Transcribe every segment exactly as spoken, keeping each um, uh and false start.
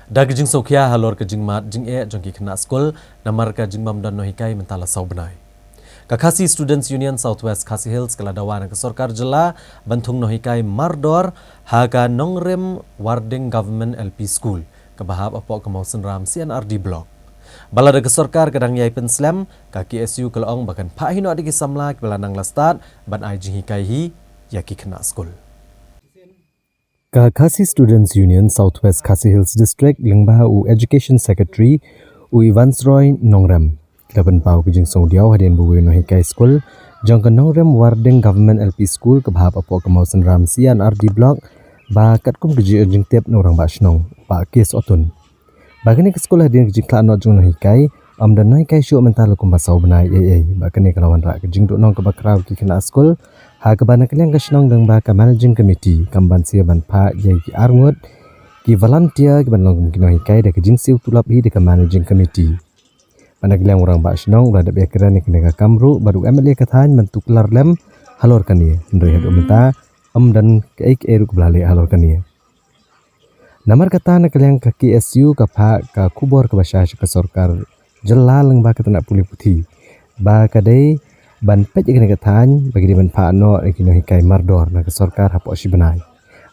Da ka jingsngewkhia halor ka jingmad jingeh jong ki khynnah skul namar ka jingbym don nonghikai mynta la saw bnai, ka Khasi Students Union South West Khasi Hills ka la dawa na ka sorkar jylla ban thung nonghikai mardor ha ka Nongrim Warding Government L P School kaba hap hapoh ka Mawsynram C and R D Block. Ba lada ka sorkar ka dang ïai pynslem, ka K S U ka la ong ba kan phah hi noh da ki samla kiba la nang la stad ban ai jinghikai hi ïa ki khynnah skul. Ka Khasi Students Union South West Khasi Hills District lyngba u Education Secretary u Evans Roy Nongrem, ki la pynpaw ka jingsngewdiaw hadien ba uwei u nonghikai skul jong ka Nongrem Warding Government L P School kaba hap hapoh ka Mawsynram C and R D Block, ba katkum ka jingtip na u Rangbah Shnong, Bah K S Otun, ba kane ka skul hadien ka jingkhlad noh jong u nonghikai, ym don nonghikai shuh mynta la kumba saw bnai ei ei, ba kane ka la wanrah ka jingduhnong kaba khraw ki khynnah skul, ha kaba na ka liang ka shnong lyngba ka Managing Committee kam banse ban phah ïa ki arngut ki volunteer kiban long kum ki nonghikai da ka jingsiew tulop hi da ka Managing Committee. Ba na ka liang u Rangbah Shnong u la dep ïakren ïa kane ka kam ruh bad u M L A ka thaiñ ban tuklar lem halor kane, hynrei haduh mynta ym don kaei kaei ruh kaba la leh halor kane. Namar kata na ka liang ka K S U ka phah ka khubor kaba shai sha ka sorkar jylla lyngba ka tnat pule puthi, ba ka dei ban peit ïa kane ka thaiñ ba ki dei ban phah noh ïa ki nonghikai mardor na ka sorkar hapoh shi bnai.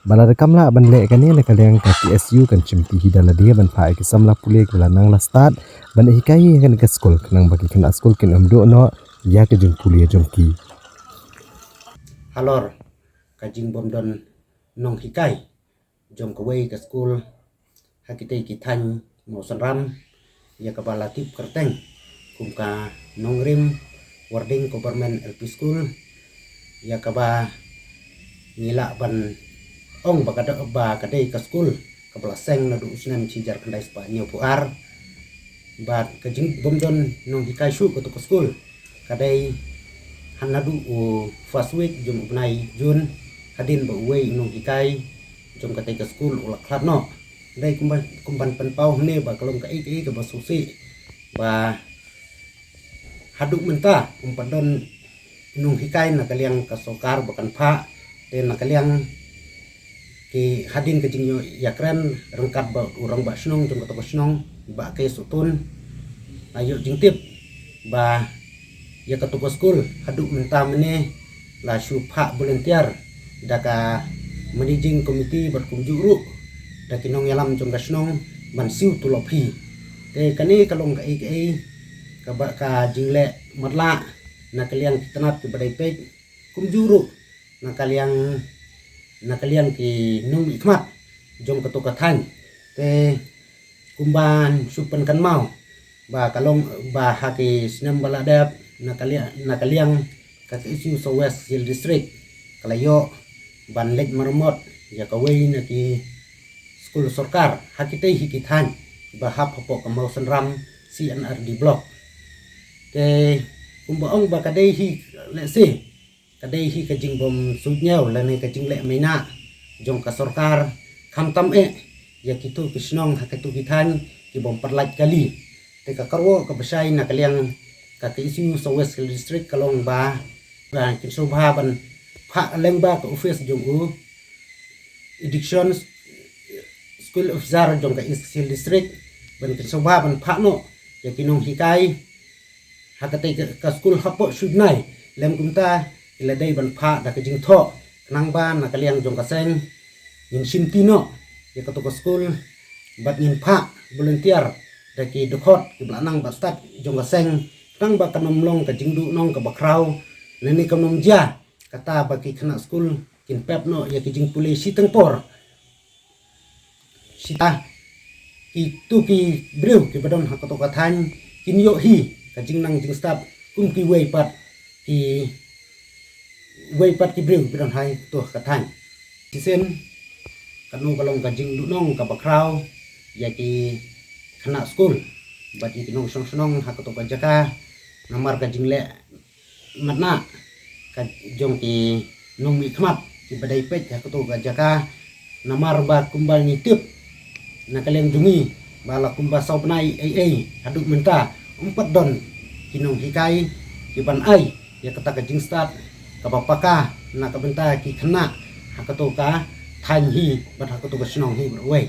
Ba lada kam lah ban leh kane na ka liang ka K S U kan shim ti hi da lade ban phah ïa ki samla pule kiba la nang la stad ban hikai ïa kane ka skul khnang ba ki khynnah skul kin ym duh noh ïa ka jingpule jong ki. Halor ka jingbym don nonghikai jong kawei ka skul ha kitei ki thaiñ Mawsynram, ïa kaba la tip kyrteng kum ka Nongrim Warding Government L P School, ïa kaba ngi lah ban ong ba ka da-, ba ka dei ka skul kaba la seng naduh u snem shi hajar khyndai spah hynñiewphew ar. Bad ka jingbym don nonghikai shuh kato ka skul ka dei ha naduh u first week jong u bnai June, hadien ba uwei u nonghikai jong katei ka skul u la khlad noh. Dei kumba, kumban pynpaw hangne ba ka long kaei kaei kaba sngewsih ba haduh mynta ym pat don nonghikai na ka liang ka sorkar ba kan phah, te na ka liang ki hadien ka jingïakren ryngkat bad u Rangbah Shnong jong kato ka shnong, Bah K S Otun, la ïoh jingtip ba ïa kato ka skul haduh mynta mynne la shu phah volunteer da ka Managing Committee bad kumjuh ruh da ki nongïalam jong ka shnong ban siew tulop hi. Te kane ka long kaei kaei kaba ka jingleh matlah na ka liang ki tnat kiba dei peit, kumjuh ruh na ka liang, na ka liang ki nongmihkhmat jong kato ka thaiñ. Te kumban shu pynkynmaw ba ka long ba ha ki snem ba la dep na ka liang, na ka liang ka K S U South West Khasi Hills District ka la ïoh ban leit maramot ïa kawei na ki skul sorkar ha kitei hi ki thaiñ ba hap hapoh ka Mawsynram C and R D Block. Te kumba ong ba ka dei hi lehse ka dei hi ka jingbym suidñiew lane ka jingleh maina jong ka sorkar, khamtam eh ïa kito ki shnong ha kito ki thaiñ ki bym pat lait kali. Te ka kyrwoh kaba shai na ka liang ka K S U South West Khasi Hills District ka long ba, ba kin sngewbha ban phah lyngba ka office jong u Education School Officer jong ka East Khasi Hills District ban kin sngewbha ban phah noh ïa ki nonghikai ha katei ka, ka skul hapoh shi bnai. Lym kumta ki la dei ban phah da ka jingthoh khnang ba na ka liang jong ka seng ngin shim ti noh ïa kato ka skul bad ngin phah volunteer da ki dkhot kiba la nang ba stad jong ka seng khnang ba kan ym long ka jingduhnong kaba khraw lane kan ym jia kata ba ki khynnah skul kin pep noh ïa ki jingpule shiteng por. Shisha kito ki briew kiba don ha kato ka thaiñ kin ïoh hi ka jingnang jingstad kum kiwei pat ki, wei pat ki briew kiba don ha kato ka thaiñ. Shisien kano ka long ka jingduhnong kaba khraw ïa ki khynnah skul bad ïa ki nongshong shnong ha kato ka jaka namar ka jingleh matna ka jong ki nongmihkhmat kiba dei peit ha kato ka jaka. Namar ba kumba ngi tip na ka liang jong ngi ba la kumba saw bnai ei ei haduh mynta ym pat don ki nonghikai kiban ai ïa kata ka jingstad kaba paka na ka bynta ki khynnah ha kato ka thaiñ hi bad ha kato ka shnong hi bad wei.